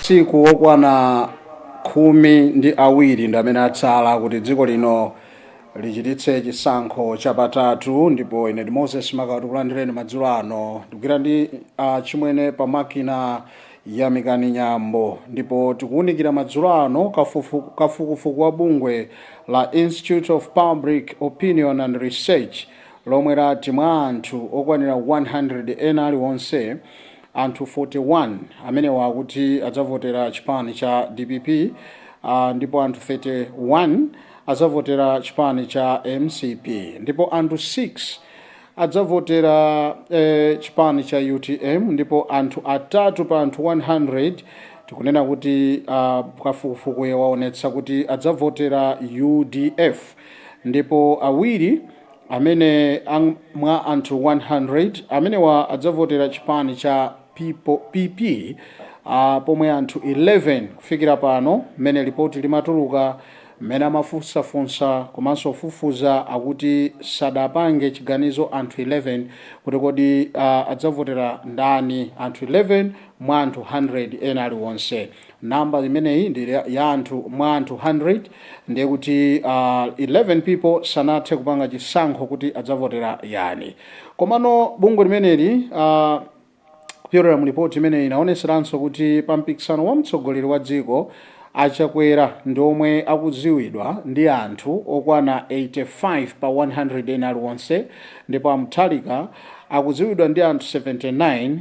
Masiku okwana 12 ndi amene atsala kuti dziko lino lichititse chisankho chapatatu, ndipo ine ndi Moses Makatu, kulandireni madzulo ano. Ndikugwira ndi chimwene pamakina ya Mikani Nyambo, ndipo tikuwunikira madzulo ano kafukufuku wa bungwe la Institute of Public Opinion and Research, lomwe lati mwa anthu okwanira 100 ena aliwonse, anthu 41 amenewa akuti adzavotera chipani cha DPP, ndipo anthu 31 adzavotera chipani cha MCP, ndipo anthu 6 adzavotera chipani cha UTM, ndipo anthu atatu pa anthu 100, tikunena kuti kafukufuku waonetsa kuti adzavotera UDF, ndipo awiri amene mwa anthu 100 amenewa adzavotera chipani cha People, PP, pomwe anthu 11 kufikira pano mmene ripoti limatuluka, mmene amafunsafunsa komanso kufufuza, akuti sadapange chiganizo anthu 11 kuti kodi adzavotera ndani, anthu 11 mwa anthu 100 ena aliwonse. Namba imeneyi ndi ya anthu mwa anthu 100, ndiye kuti 11 people sanathe kupanga chisankho kuti adzavotera yani. Komano bungwe limeneli, kupyolera mu ripoti imeneyi, inaoneseranso kuti pa mpikisano wa mtsogoleri wa dziko, Achakwera ndi omwe akudziwidwa ndi anthu okwana 85 pa 100 ena aliwonse, ndipo Amuthalika akudziwidwa ndi anthu 79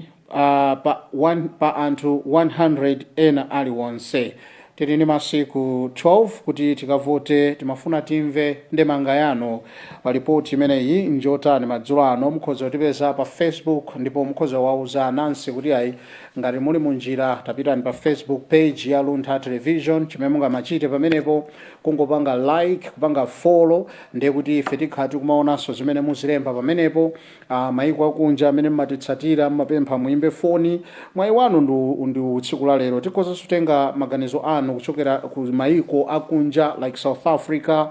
pa anthu 100 ena aliwonse. Tili ndi masiku 12 kuti tikavote. Timafuna timve ndemanga yanu pa ripoti imeneyi njotani madzulo ano. Mukhoza kutipeza pa Facebook, ndipo mukhoza kuwauza anansi kuti ayi, ngati muli munjira, tapitani pa Facebook page ya Luntha Television. Chimene mungamachite pamenepo kungopanga like, kupanga follow, ndiye kuti ife tikhala tikumaonanso zimene muzilemba pamenepo. Maiko akunja amene mmatitsatira, mmapempha muimbe foni, mwayi wanu ndi tsiku la lero. Tikhozanso kutenga maganizo anu kuchokera ku maiko akunja like South Africa,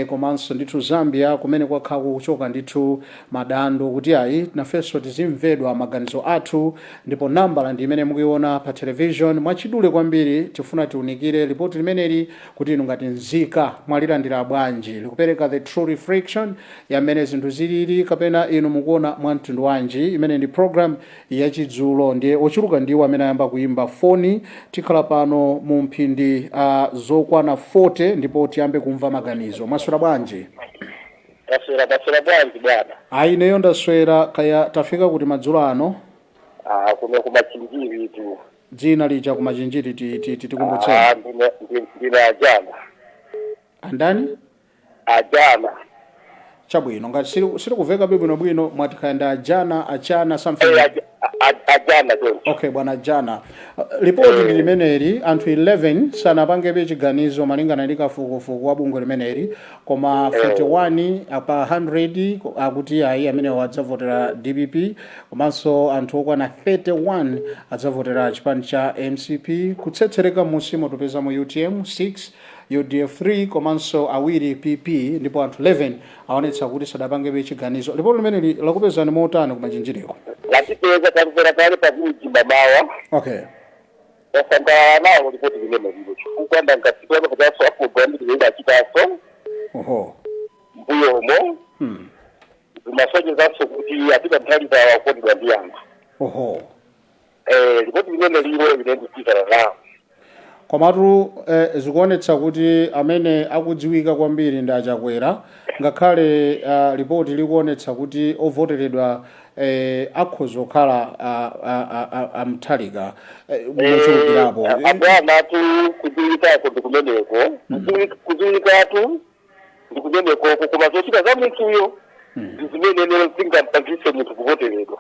komanso ndithu Zambia, kumene kwakhala kuchoka ndithu madando kuti ayi, nafenso tizimvedwa maganizo athu. Ndipo nambala ndi imene mukuiona pa television. Mwachidule kwambiri, tifuna tiunikire ripoti limeneli kuti inu ngati nzika mwalilandira bwanji? Likupereka the true reflection ya mmene zinthu zilili, kapena inu mukuona mwa mtundu wanji? Imene ndi program yachidzulo, ndiye ochuluka ndiwo amene ayamba kuimba foni. Tikhala pano mu mphindi zokwana 40, ndipo tiyambe kumva maganizo. Mwaswera bwanji? Taswera, taswera bwanji bwana? Ayi, ineyo ndaswera. Kaya tafika kuti madzulo ano? Ah, kuno kumachinjiri tu. Dzina lija kumachinjiri, tikumbutseni. Ah, ndine Ajana. Andani? Ajana. Chabwino, ngati sili kuveka bwinobwino, mwati kaya ndi Ajana, Achana, something? Eh, Ajana choncho. Okay, bwana Jana. Ripoti ndi limeneli, anthu 11 sanapangebe chiganizo malingana ndi kafukufuku wa bungwe limeneli, koma 41 pa 100 akuti ayi, amenewo adzavotera DPP, komanso anthu okwana 31 adzavotera chipani cha MCP. Kutsetsereka musimo tupezamo UTM 6, UDF 3, komanso awiri PP, ndipo anthu 11 aonetsa kuti sadapangebe chiganizo. Ripoti limeneli lakupezani motani kumachinjiriko? Latipeza, tamvera kale pakuji mamawa. Tasangalala nawo ripoti limene lilo, chifukwa ndangasikana kutanso afogo ambiri idachitaso mbuyomo. Zimasonyezanso kuti apita Mutharika wakondedwa ndi anthu. Eh, ripoti limene lilo ine ndikupikana nawo. Komatu zikuonetsa kuti amene akudziwika kwambiri ndi Achakwera, ngakhale ripoti likuonetsa kuti ovoteredwa akhoza kukhala Amutharika mochulukirapo. Abwana tu, kudziwikako ndi kumeneko. Kudziwikatu ndi kumenekoko, koma zochita za munthuyo ndi zimene nero zingampangise munthu kuvoteredwa.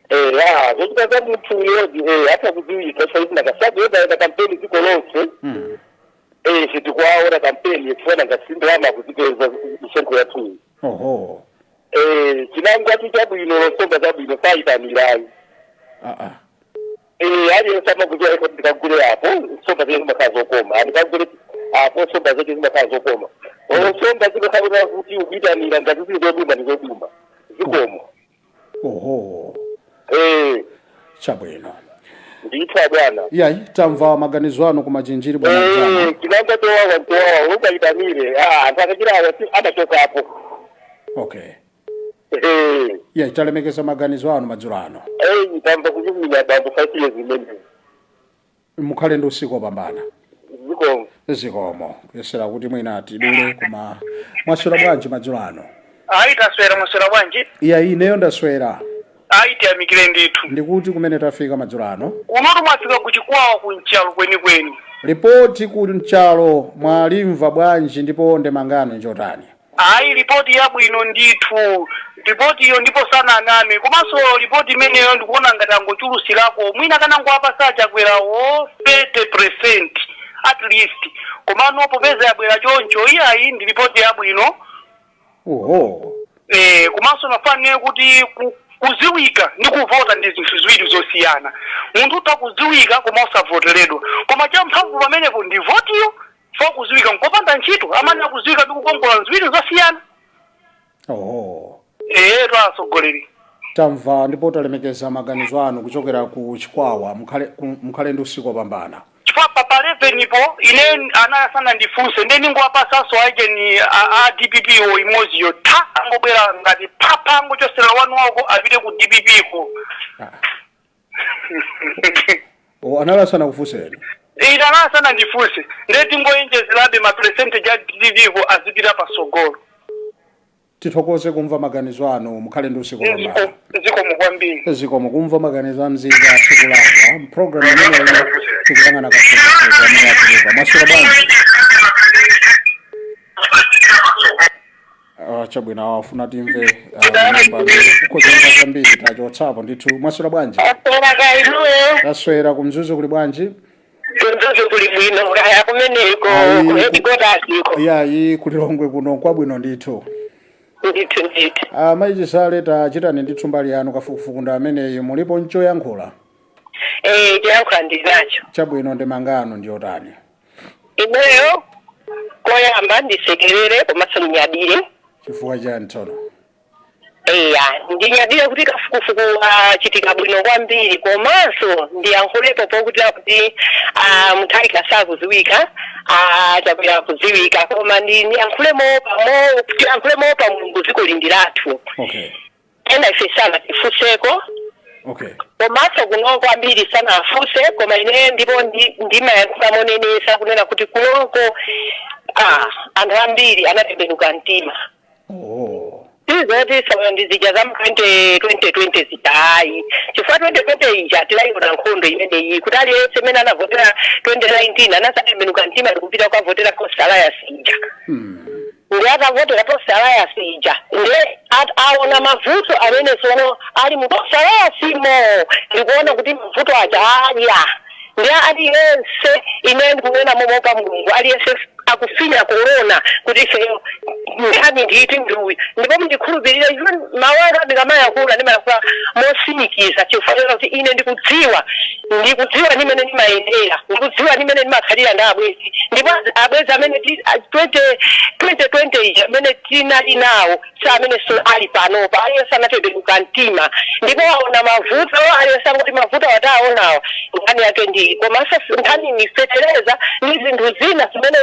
Eh, zochita za munthuyo atha kudziwika saiti nakasakuenda kampeni dziko lonse. Eh, sitikwaona kampeni yekufana ngati ndalama kuzipeza misonkho yathuyi. Eh, chinango atu chabwino, losomba zabwino sayitanirayi. Eh, aliyense amakuziwa kuti ndikagule apo, nsomba zake zimakhala zokoma, andikagule apo, nsomba zake zimakhala zokoma. Nsomba zimakhala kuti ukuyitanira, ngati zili zodumba ndi zodumba zikomo. Eh. Chabwino. Ndithu bwana. Iyayi, tamva maganizo anu kumachinjiri, bwana Mzama. Chinanga chowawa nchowawa, ukayitamire anthu akachirawa amachokapo. Iyayi, talemekeza maganizo anu madzulo ano. Tamva kuchimira bambo 5 years imene. Mukhale ndi usiku wopambana. Zikomo. Zikomo. Kuyesera kuti mwina tidule, koma mwaswera bwanji madzulo ano? Ayi, taswera. Mwaswera bwanji? Iyayi, ineyo ndaswera. Ayi, tiyamikire ndithu. Ndikuti kumene tafika madzulo ano? Kunotu mwafika kuchikwawa, kunchalo kwenikweni. Ripoti ku mchalo mwalimva bwanji, ndipo ndemangano njotani? Ayi, ripoti yabwino ndithu ripoti iyo, ndipo sananame. Komanso ripoti imeneyo ndikuona ngati angochulusirako mwina kanango apa sachakwerawo 30% at least, komano popeza yabwera choncho, iyayi, ndi ripoti yabwino. Komanso nafanire kuti kuziwika ndi kuvota ndi zinthu ziwiri zosiyana. Munthu utha kuziwika koma usavoteredwa, koma champhamvu pamenepo ndi votiyo fa. Kuziwika nkopanda ntchito, amene akuziwika ndi kukongola ziwiri zosiyana. Twasogoleri. Tamva ndipo talemekeza maganizo anu kuchokera ku Chikwawa. Mukhale ndi usiku wopambana. Chifukwa pa 11 po ine anayasana ndifunse, nde ningowapasanso aijeni a DPP o imoziyo tha, angobwera ngati phapha, angochosera wanu wako apite ku DPP ko. Ah. O, analasana kufunseni? Ine anasana ndifunse, nde tingoyenjezerabe ma percentage a DPP ko azipita pasogolo. Tithokoze kumva maganizo anu, mukhale ndi usiku wopambana. Zikomo kwambiri. Zikomo kumva maganizo a mzinda sikulakwa. Mpulogalamu imeneyi tikuyang'ana kafukufuku amene atuluka. Mwaswera bwanji? Ah, chabwino, afuna timve kukhozemva zambiri, tachotsapo ndithu. Mwaswera bwanji? Aswera kailuwe. Taswera. Kumzuzu kuli bwanji? Kumzuzu kuli bwino, kaya kumeneko? Ayi. Ku headquarters iko? Yayi, kulilongwe kuno kwabwino ndithu. Ndithu ndithu. Amayi Chisale, tachitani ndithu mbali yanu, kafukufuku ndi ameneyi, mulipo nchoyankhula? Choyankhula ndi nacho. Chabwino, ndemangano ndiyotani? Ineyo koyamba ndisekerere komanso ndinyadire. Chifukwa chani tsono? Eya, ndinyadire kuti kafukufuku achitika bwino kwambiri, komanso ndiyankhulepo pokutira kuti Mutharika sakuziwika, Chakwera kuziwika, koma ndiyankhule moopa mo tiyankhule moopa Mulungu, dziko lindi lathu. Ena ife sana tifunseko. Komanso kuno kwambiri sanafunse, koma ine ndipo ndimayankhula monenesa kunena kuti kunoko anthu ambiri anatembenuka mtima. Sizoti sayo ndizija za 20 2020 zija, ayi, chifukwa 2020 ija tilayiona nkhondo imeneyi kuti aliyense imene anavotera 2019 anasatembenuka mtima ndikupita kukavotera Tonse Alliance ija. Ndi atavotera Tonse Alliance ija, nde aona mavuto amene sono ali mu Tonse Alliance mo, ndikuona kuti mavuto aja adya ndi aliyense. Ine ndikunena momopa Mulungu, aliyense akufinya korona kuti ifeyo nkhani nditi nduyi. Ndipo mundikhulupirire, mawu anga ndikamayankhula ndimayankhula mosimikiza, chifukwa kuti ine ndikudziwa ndimene ndimayendera, ndikudziwa ndimene ndimakhalira ndi abwezi, ndipo abwezi amene 20 2020 ija amene tinali nawo si amene so ali panopa. Aliyense anatembenuka mtima ndipo aona mavuto, aliyense angoti mavuto awataonawa nkhani yake ndi, komanso nkhani ni fetereza ni zinthu zina zimene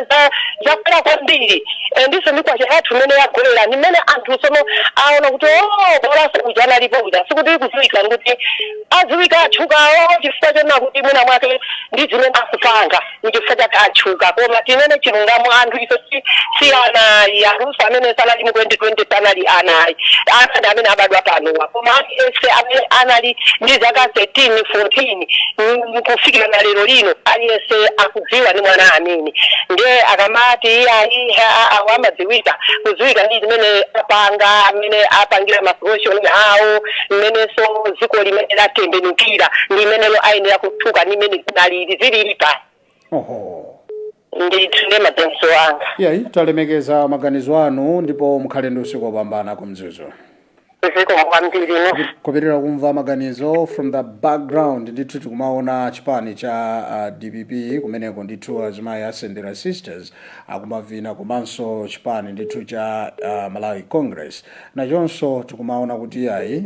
zakwera kwambiri. Ndiso ndi kwacha yathu imene yagwera, nimene anthu sono aona kuti o bolanso uja analipo uja. Sikuti kudziwika kuti adziwika atchukawo chifukwa chona kuti mwina mwake ndi zimene akupanga nchifukwa chake atchuka, koma tinene chilungamo, anthu ife si anayi, anthuso amene sanali mu 2020 sanali anayi, ana ndi amene abadwa panowa, koma aliyense amene anali ndi zaka 13, 14 kufikira na lero lino, aliyense akudziwa ndi mwana amene. Ndiye akamati iyayi awo amadziwika, kudziwika ndi zimene apanga, amene apangira ma solution awo, mmenenso dziko limene latembenukira ndi imenelo ayenera kutchuka ndi imene zinalili zilili pa. Ndithu, ndi maganizo anga. Iyayi, talemekeza maganizo anu ndipo mukhale ndi usiku wopambana kumzuzu. Zikomo kwambiri no. Kupitirira kumva maganizo from the background ndithu, tikumaona chipani cha DPP kumeneko ndithu, azimayi asendera Sisters akumavina, komanso chipani ndithu cha Malawi Congress nachonso tikumaona kuti ayi,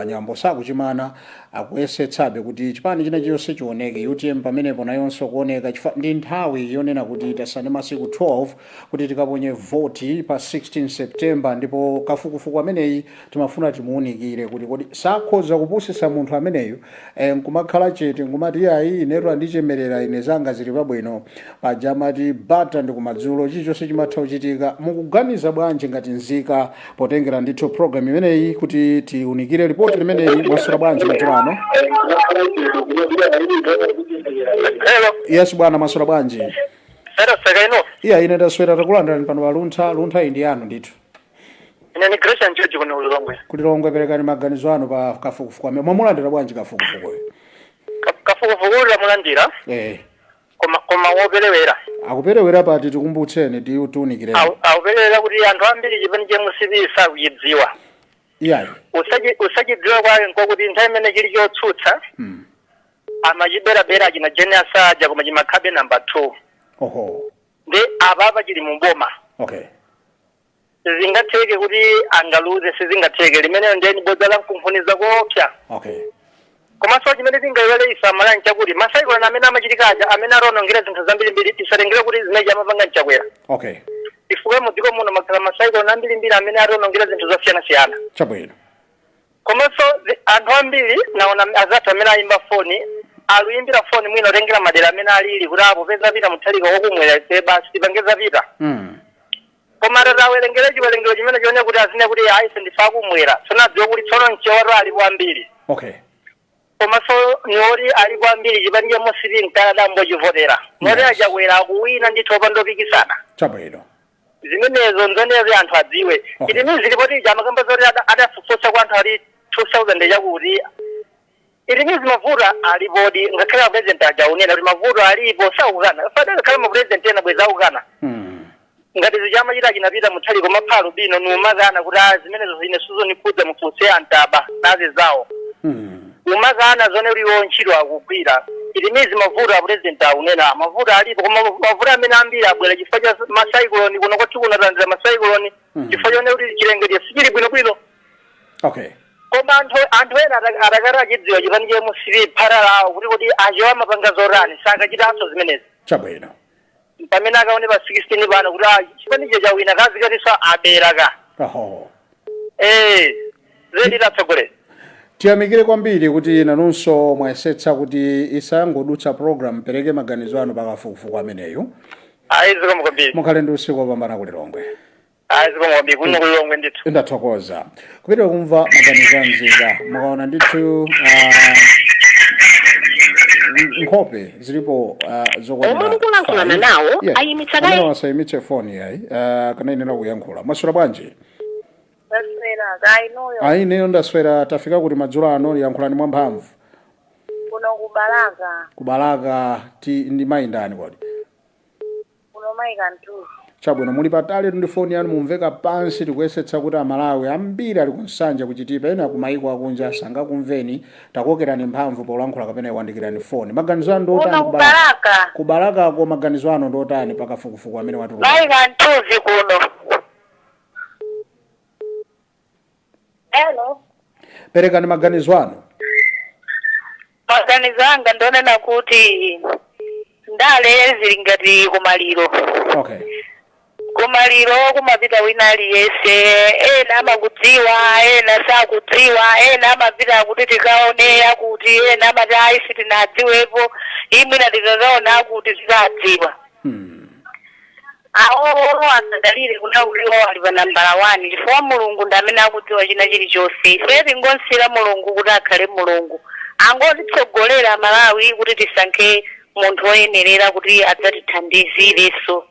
nyambo sakuchimana. Akuyesetsabe kuti chipani china chilichonse chioneke, UTM pamenepo nayonso kuoneka, chifukwa ndi nthawi yonena kuti tasala ndi masiku 12 kuti tikaponye voti pa 16 September. Ndipo kafukufuku ameneyi timafuna timuunikire kuti kodi sakhoza kupusisa munthu ameneyu nkumakhala chete, nkumati, "Iyayi, inetu andichemerera, ine zanga zili pabwino." Paja amati bata ndi kumadzulo, chilichonse chimatha kuchitika. Mukuganiza bwanji ngati nzika, potengera ndithu program imeneyi kuti tiunikire ripoti limeneli? Mwaswera bwanji madzulo ano? Hello. Yes bwana, mwaswera bwanji? Sera ino. Iya, ine ndaswera. Takulandirani pano pa Luntha. Luntha iyi ndi yanu ndithu. Ine ni Grace George kuno Lilongwe. Kulilongwe. Perekani maganizo anu pa kafukufuku amene mwamulandira bwanji kafukufukuyo? Kafukufuku lamulandira. Koma woperewera. Akuperewera pati? Tikumbutseni, tiunikireni. Akuperewera kuti anthu ambiri chipani cha MCP sakuchidziwa. Iyayi. Usachidziwa kwake nkokuti nthawi imene chili chotsutsa amachiberabera china jene asaja, koma chimakhabe namba 2. Ndi apapa chili muboma. Sizingatheke kuti angaluze, sizingatheke. Limeneyo ndeni bodza la mkunkhuniza koopsa. Komanso chimene tingayiwale ife Amalawi nchakuti ma cyclone amene amachitikaja, amene aronongera zinthu zambirimbiri, tisatengere kuti zimene amapanga nchakwera. Chifukwa mu dziko muno makhala ma cyclone ambirimbiri amene aronongera zinthu zosiyanasiyana. Komanso anthu ambiri naona azathu amene ayimba foni, aluyimbira foni mwina otengera madera amene alili, kuti apo peza pita Mutharika wokumwera, ife basi tipange zapita. Koma atatawerengere chiwerengero chimene chione kuti azine kuti ayi, ndife akumwera, tsono adziwe kuti tsono mchewatu alipo ambiri. Komanso niwoti alipo ambiri, chipani cha MCP mkaladambo chivotera moti achakwera akuwina ndithu opanda opikisana. Zimenezo nzonezo anthu adziwe. Itimizi ripoti ija amakamba zoti adafufuza kwa anthu ali 2000 chakuti itimizi mavuto alipodi, ngakhale a president aja aunena kuti mavuto alipo, saukana. Fadala khala ma president ena bweza aukana. Ngati zichamachita chinapita Mutharika mapha bino numakana kuti a zimenezo zine sizonikhudza, mufunse antaba nazi zawo. Umakana zone uliwo ntchito akugwira. Itimizi mavuto a president aunena mavuto alipo, koma mavuto amene ambiri abwera chifukwa cha ma cyclone. Kuno kwathu kuno talandira ma cyclone chifukwa chone kuti chilengedwe sichili bwinobwino. Koma anthu ena atakati achidziwa chipani cha MCP phara lawo kuti achewa amapanga zotani, sakachitanso zimenezi. Pamene akaone pa 16 pano kuti chipanicho chawina, kazikatinso abera ka. Zedi tatsogolera. Tiyamikire kwambiri kuti nanunso mwayesetsa kuti isangodutsa program, pereke maganizo anu pakafukufuku ameneyu. Ayi, zikomo kwambiri. Mukhale ndi usiku wopambana kulilongwe. Ayi, zikomo kwambiri, kuno kulilongwe ndithu. Ndathokoza kupitira kumva maganizo a nzika. Mukaona ndithu nkhope zilipo zokwanira Omwe mukulankhulana five. nawo ayimitsa Amene wasayimitse foni yayi, kanayenera kuyankhula. Mwaswera bwanji? Ndaswera, kainuyo? Ayi, ineyo ndaswera. Tafika kuti madzulo ano? Yankhulani mwamphamvu. Kuno kubalaka. Kubalaka ti ndi mayi ndani kodi? Kuno mayi Kanthu. Chabwino, muli patali ndi foni yanu, mumveka pansi. Tikuyesetsa kuti Amalawi ambiri ali kunsanja, kuchitipa, ena kumayiko akunja sangakumveni. Takokerani mphamvu polankhula kapena iwandikirani foni. Maganizo anu ndi Kuno otani kubalaka? kubalaka. Kubalakako maganizo anu ndi otani pakafukufuku amene watuluka? Mayi Kanthuzi kuno. Hello. Perekani maganizo anu. Maganizo anga ndionena kuti ndale zili ngati kumaliro. Kumaliro kumapita wina aliyense, ena amakudziwa, ena sakudziwa, ena amapita kuti tikaone akuti, ena amati ayi, sitinadziwepo, imwina tikaona akuti tikadziwa. Awo asadalire kuna uliwo ali pa nambala 1, chifukwa Mulungu ndi amene akudziwa china chilichonse. Ife tingonsira Mulungu kuti akhale Mulungu, angotitsogolera Malawi kuti tisankhe munthu woyenerera kuti adzatithandizirenso.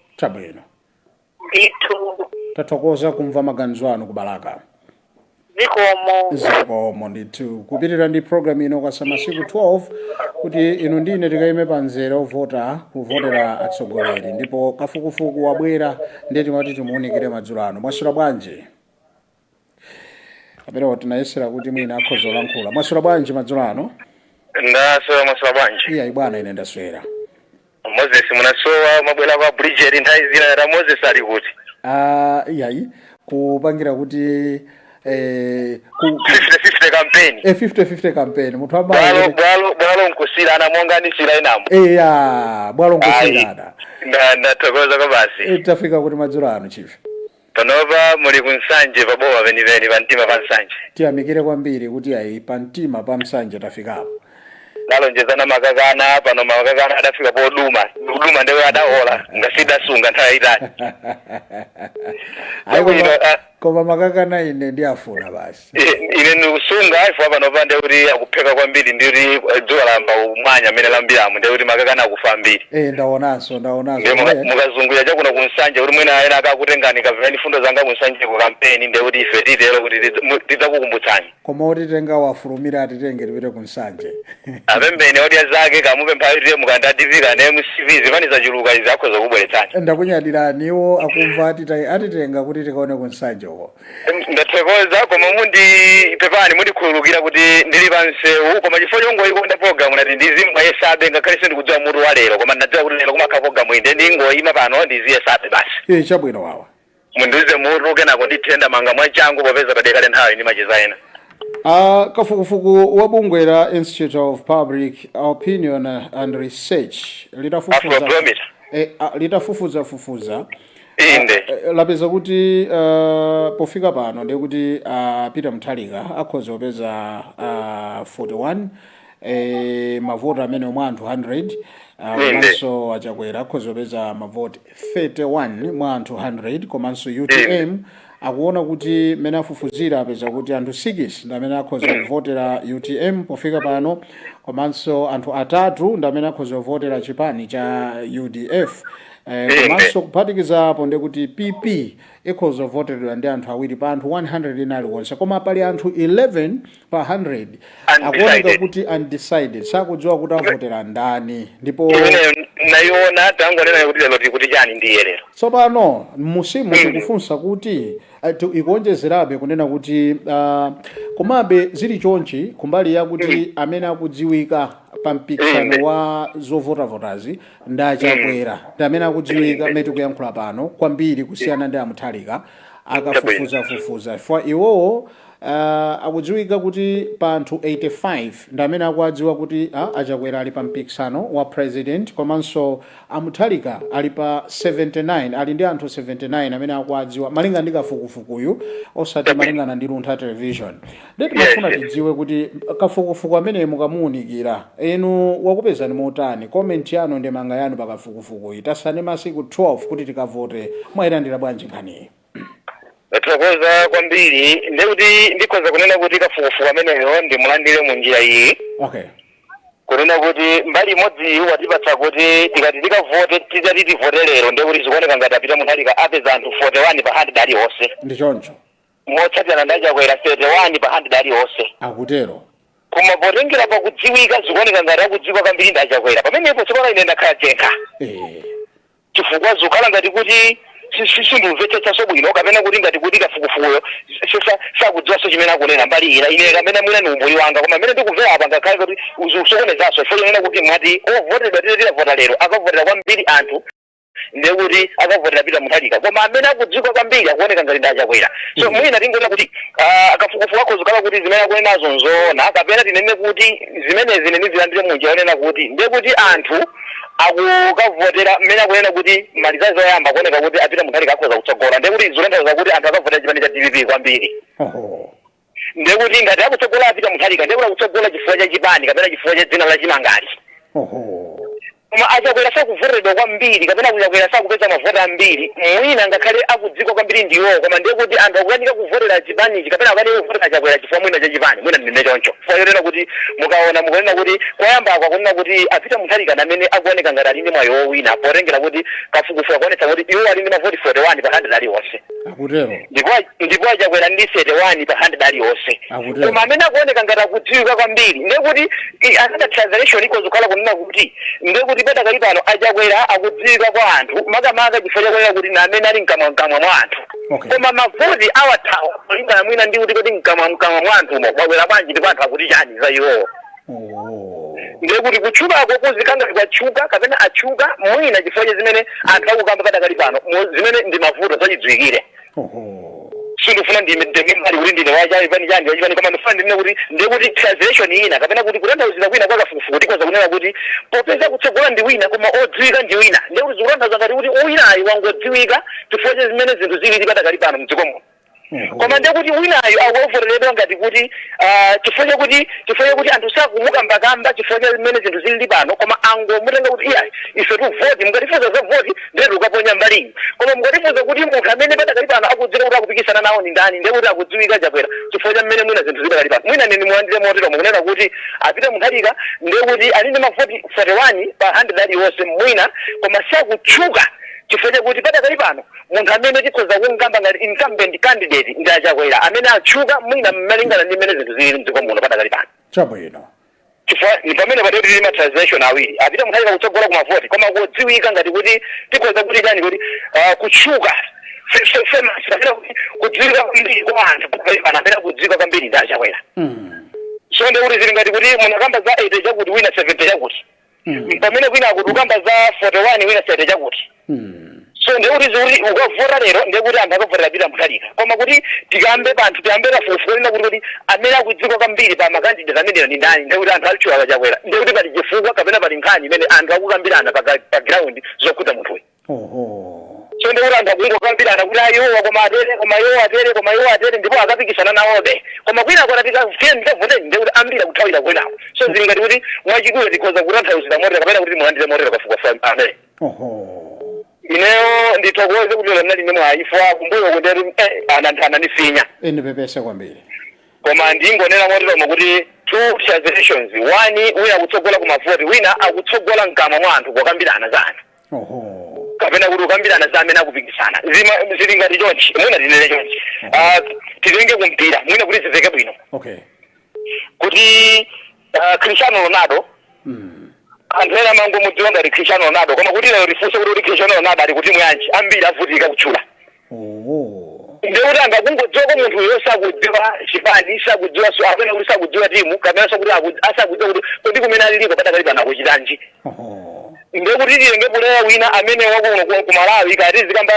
Ndithu. Tathokoza kumva maganizo anu kubalaka. Zikomo. Zikomo ndithu. Kupitirira ndi program ino, kwasala masiku 12 kuti inu ndine tikayime pa mzere ovota, kuvotera atsogoleri, ndipo kafukufuku wabwera, ndiye timati timuunikire madzulo ano. Mwaswera bwanji? Aperewo tinayesera kuti mwina akhoza kulankhula. Mwaswera bwanji madzulo ano? Ndaswera, mwaswera bwanji? Iya bwana, ine ndaswera. Moses, munasowa, mabwera kwa Bridget nthawi zina yata Moses ali kuti? Ah, iyayi, kupangira kuti 50-50 campaign. 50-50 campaign, munthu Bwalo amayi. bwalo nkusirana monga ndisira inamo. Eya, bwalo nkusirana. Ndathokoza kwa basi. Tafika kuti madzulo ano, chief? Panopa muli kunsanje, pabowa penipeni, pamtima pa Nsanje. Tiyamikire kwambiri kuti ayi, pamtima pa Msanje tafikapo. Lalonjezana makakana, pano makakana adafika poduma kuduma, ndewe adaola ngasidasunga nthawi yayitali. Ayi, Chabwino, koma makakana ine ndiyafuna basi. Ine ndikusunga ifo panopa, ndekuti akupheka kwambiri, ndikuti dzuwa lamba umwanya amene lambiramo, ndekuti makakana akufa ambiri. Ndaonanso, ndaonanso. Ndiye mukazunguya chakuno kunsanje, kuti mwina ena akakutengani kapeni fundo zanga kunsanje ku kampeni, ndekuti ife titero kuti tidzakukumbutsani. Koma otitenga wafulumira, atitenge tipite kunsanje. Apembeni odya zake kamupempha ite mukanda TV kana MCV, zipani zachuluka izi, akhoza kubweretsani. Ndakunyadirani, iwo akumva, atitenga kuti tikaone kunsanje uko. Ndathokoza, koma mundi pepani, mundikhululukira kuti ndili pa msewu, koma chifukwa chongoyikonda program nati ndizimwayesabe, ngakhale sindikudziwa mutu wa lero, koma ndadziwa kuti lero kumakhala program inde, ndingoyima pano ndiziyesabe basi. Chabwino wawa. Mundiuze mutu, kenako ndithenda manga mwachangu, popeza padekale nthawi ndi macheza ena. Kafukufuku wa bungwe la Institute of Public Opinion and Research litafufuza Afrobarometer. Litafufuza fufuza Inde. Lapeza kuti pofika pano ndiye kuti Peter Mutharika akhoza kupeza 41 mavoti amene mwa anthu 100, komanso achakwera akhoza kupeza mavoti 31 mwa anthu 100, komanso UTM akuona kuti mmene afufuzira apeza kuti anthu 6 ndi amene akhoza kuvotera UTM pofika pano, komanso anthu atatu ndi amene akhoza kuvotera chipani cha UDF, komanso kuphatikiza apo ndikuti PP ikhoza kuvoteredwa ndi anthu awiri pa anthu 100 ina aliwonse, koma pali anthu 11 pa 100 akuoneka Undecided. kuti undecided, sakudziwa kuti avotera ndani, ndipo Imeneyo nayiona, tangonena kuti lero tikuti chani ndiye lero. Tsopano musimu tikufunsa kuti ikuonjezerabe kunena kuti komabe zili chonchi kumbali yakuti amene akudziwika pa mpikisano wa zovotavotazi ndi achakwera, ndi amene akudziwika mmene tikuyankhula pano kwambiri kusiyana ndi amutharika akafufuzafufuza fwa iwowo. Akudziwika kuti pa anthu 85 ndi amene akuadziwa kuti achakwera ali pa mpikisano wa president, komanso amutharika ali pa 79, ali ndi anthu 79 amene akuadziwa malinga ndi kafukufukuyu, osati malingana ndi Luntha Television. Ndiye timafuna tidziwe kuti kafukufuku amene mukamuwunikira inu wakupezani motani? Comment yanu ndi manga yanu pa kafukufukuyi, tasane masiku 12 kuti tikavote, mwayilandira bwanji nkhaniyi? Ndathokoza kwambiri. Ndekuti ndikhoza kunena kuti kafukufuku ameneyo ndimulandire mu njira iyi, kunena kuti mbali imodzi watipatsa kuti tikati tikavote, titati tivote lero, ndekuti zikuoneka ngati apita Mutharika apeza anthu 41 pa 100 aliwonse. Ndi choncho. Motsatana ndi achakwera 31 pa 100 aliwonse. Akutero. Koma potengera pakudziwika, zikuoneka ngati akudziwika kwambiri ndi achakwera. Pamenepo tsopano ine ndakhala jenkha, chifukwa zikukhala ngati kuti sindimvetsetsaso bwino, kapena kuti ngati kuti kafukufukuyo sakudziwanso chimene akunena mbali ina. Ine kapena mwina ni umbuli wanga, koma amene ndikumvera apa ngakhale kuti usokonezaso ifo yonena kuti mwati ovotedwa tite tilavota lero akavotera kwambiri anthu, ndiye kuti akavotera Peter Mutharika, koma amene akudziwika kwambiri akuoneka ngati ndi achakwera. So mwina tingoona kuti kafukufuku akhoza kukhala kuti zimene akunenazo nzoona, kapena tinene kuti zimenezi nene zilandire munjira yonena kuti ndiye kuti anthu akukavotera mmene akunena kuti malizazi oyamba akuoneka kuti apita Mutharika akhoza kutsogola, ndiye kuti zikutanthauza kuti anthu akavotera chipani cha DPP kwambiri. Ndiye kuti ngati akutsogola apita Mutharika, ndiye kuti akutsogola chifukwa cha chipani kapena chifukwa cha dzina la chimangali. Koma achakwera sakuvoteredwa kwambiri, kapena kuchakwera sakupeza mavoti ambiri. Mwina ngakhale akudziwika kwambiri ndiwo, koma ndiye kuti anthu akukanika kuvotera chipanichi kapena akukanika kuvotera achakwera chifukwa mwina cha chipani. Mwina ndine choncho, chifukwa yonena kuti mukaona mukunena kuti koyambako akunena kuti apita Mutharika amene akuoneka ngati ali ndi mwayi wowina, potengera kuti kafukufuku akuonetsa kuti iwo ali ndi mavoti 41 pa 100 aliwonse. Akutero. Ndipo achakwera ndi 31 pa 100 aliwonse. Akutero. Koma amene akuoneka ngati akudziwika kwambiri, ndiye kuti another translation ikhoza kukhala kunena kuti ndiye kuti padakali pano achakwera akudziwika kwa anthu, makamaka chifukwa chakunena kuti na amene ali mkamwa mkamwa mwa anthu. Koma mavoti awathawa kulingana mwina ndi kuti kodi mkamwa mkamwa mwa anthumo mwakwera bwanji, ndipo anthu akuti chani za iwowo. Ndiye kuti kutchukako kuzikanga kwatchuka kapena atchuka mwina chifukwa cha zimene anthu akukamba padakali pano, zimene ndi mavuto zachidziwikire. Sindifuna ndime mbali kuti ndine wachipani chandi wachipani, koma ndifuna ndinene kuti ndekuti translation ina kapena kuti kutanthauzira kwina kwa kafukufuku tikhoza kunena kuti popeza kutsogola ndi wina koma odziwika ndi wina, ndekuti zikutanthauza ngati kuti winayo wangodziwika chifukwa cha zimene zinthu zilili padakali pano mdziko muno. Koma ndekuti winayo akuvoteredwa ngati kuti chifukwa chakuti anthu sakumukambakamba chifukwa cha zimene zinthu zilili pano, koma angomutenga kuti iya, ife tuvoti, mukatifunsa za voti ndiye tikukaponya mbaliyi, koma mukatifunsa kuti munthu amene padakali pano akudziwika kuti akupikisana nawo ni ndani, ndekuti akudziwika Chakwera chifukwa cha mmene mwina zinthu zidakali pano. Mwina nini mulandire motero mukunena kuti a Peter Mutharika ndekuti ali ndi mavoti 41 pa 100 aliwonse mwina, koma sakutchuka chifukwa chakuti padakali pano munthu amene tikhoza kumkamba ngati incumbent candidate ndi aChakwera amene atchuka mwina mmalingana ndi mmene zinthu zilili mdziko muno padakali pano. Chifukwa ni pamene padoti tili ma translation awiri: a Peter Mutharika kutsogola kumavoti koma kudziwika ngati kuti tikhoza kuti chani, kuti kutchuka, famous kapena kuti kudziwika kwambiri kwa anthu padakali pano, amene akudziwika kwambiri ndi aChakwera. So ndekuti zili ngati kuti munakamba za 80 chakuti, wina 70 chakuti, pamene kwina akuti ukamba za 41, wina 30 chakuti. So ndekuti zikuti ukavota lero ndekuti anthu akavotera Peter Mutharika, koma kuti tikambe panthu tiyambe kafukufuku lina kuti amene akudziwika kwambiri pa ma candidate ameneyo ndi ndani, ndekuti anthu alitchula Chakwera, ndekuti pali chifukwa kapena pali nkhani imene anthu akukambirana pa ground zokhudza munthuyo. So ndekuti anthu akungokambirana kuti ayowa koma atere, koma iwo atere, koma iwo atere, ndipo akapikisana nawobe, koma kwina kona tikafike ndikavoteni ndekuti ambiri akuthawira kwinawo. So zili ngati kuti mwachidule tikhoza kutanthauzira motero kapena kuti mulandire motero kafukufuku amene. Ineyo ndithokoze kuti lero ndinali ndi mwayi kumbuyo kundeti anthu anandifinya. Ndipepese kwambiri. Koma ndingonena moteromo kuti two translations: one, wina akutsogola kumavoti, wina akutsogola mkamwa mwa anthu pokambirana za anthu kapena kuti kukambirana za amene akupikisana. Zili ngati chonchi, mwina tinene chonchi. Titenge kumpira mwina kuti ziveke bwino kuti Cristiano Ronaldo, anthu ena amangomudziwa ngati Cristiano Ronaldo, koma kuti lero tifunse kuti Cristiano Ronaldo ali kuti mwanji, ambiri avutika kutchula. Ndikuti anthu akungodziwa ko munthu uyo sakudziwa chipani, sakudziwa, so apena kuti sakudziwa timu kapena sakuti asakudziwa kuti kodi kumene aliliko padakali pano akuchitanji. Ndekuti tilenge player wina amene wakuno ku Malawi, kati zikamba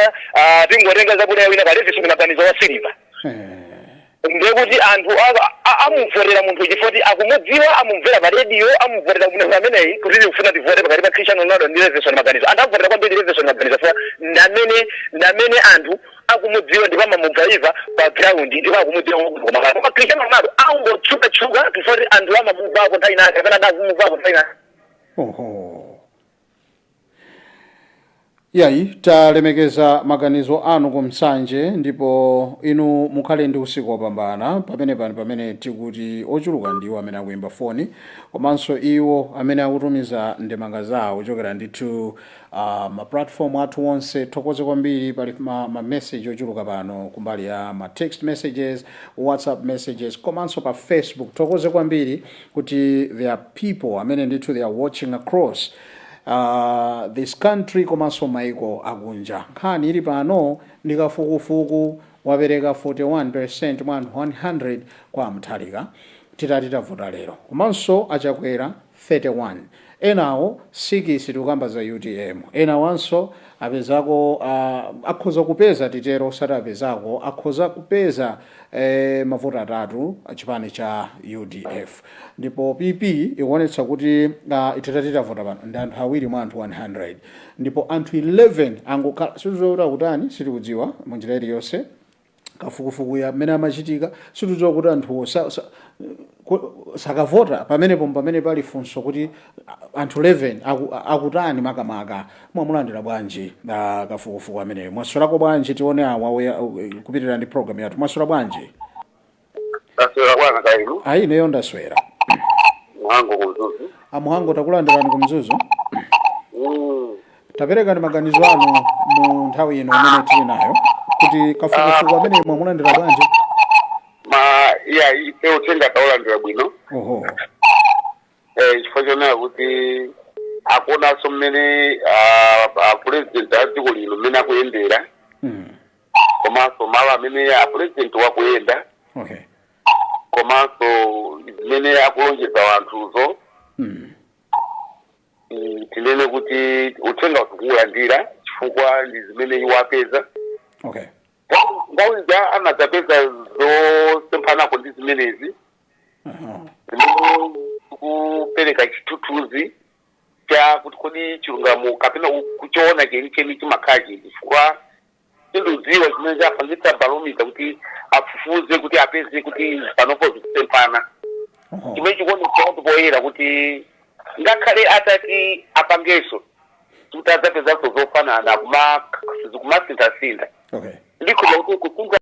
tingotenga za player wina kati zisumi maganizo wa Silver, ndekuti anthu amumvotera munthu chifukwa akumudziwa, amumvera pa radio, amumvotera munthu ameneyi kuti tikufuna tivote pakati pa Cristiano Ronaldo ndi Leveson Maganizo. Anthu amvotera kwambiri Leveson Maganizo chifukwa ndamene anthu akumudziwa ndipo amamugaiva pa ground ndipo akumudziwa ku Malawi, koma Cristiano Ronaldo angotchukatchuka chifukwa anthu amamumvako nthawi inake kapena adakumumvako nthawi inake. Yayi, talemekeza maganizo anu ku Msanje, ndipo inu mukhale ndi usiku wopambana. Pamene pano pamene tikuti ochuluka ndiwo amene akuyimba foni komanso iwo amene akutumiza ndemanga zawo kuchokera ndithu ma platform athu onse, thokoze kwambiri. Pali ma message ochuluka pano kumbali ya ma text messages, WhatsApp messages komanso pa Facebook. Thokoze kwambiri kuti there are people amene ndithu they are watching across this country komanso maiko akunja. Nkhani ili pano ndi kafukufuku wapereka 41% mwa anthu 100 kwa Mutharika titati tavota lero, komanso aChakwera 31, enawo 6. Tikukamba za UTM. Enawanso apezako, akhoza kupeza, titero, osati apezako, akhoza kupeza mavoti atatu chipani cha UDF, ndipo PP ikuonetsa kuti titati tavota pano ndi anthu awiri mwa anthu 100, ndipo anthu 11 angokhala situdziwa kutani, sitikudziwa munjira iliyonse kafukufuku ya mmene amachitika, situdziwa kuti anthuwo sakavota. Pamenepo pamene pali funso kuti anthu 11 akutani makamaka. Mwamulandira bwanji kafukufuku ameneyo? Mwaswerako bwanji? Tione awa kupitirira ndi program yathu. Mwaswera bwanji? Taswera bwana, kainu? Ayi, ineyo ndaswera. Mhango kuMzuzu. Amuhango, takulandirani kuMzuzu. Taperekani maganizo anu mu nthawi ino imene tili nayo kuti kafukufuku amene mwamulandira bwanji? Ma iya, ife uthenga taulandira bwino. Chifukwa chonena kuti akuonanso mmene a president a dziko lino mmene akuyendera komanso malo amene a president wakuyenda komanso zimene akulonjeza wanthuzo. Tinene kuti uthenga tikuwulandira chifukwa ndi zimene iwo apeza. Nthawi ija anadzapeza zosemphanako ndi zimenezi zimene kupereka chithunzithunzi cha kuti kodi chilungamo kapena kuchiona chenicheni chimakhala chiti, chifukwa sindiudziwa chimene chapangitsa Barometer kuti afufuze kuti apeze kuti panopo zikusemphana. Chimene chikuonetsa kuti poyera kuti ngakhale atati apangenso kuti adzapezanso zofanana, zikumasinthasintha. Ndikhulupirira kuti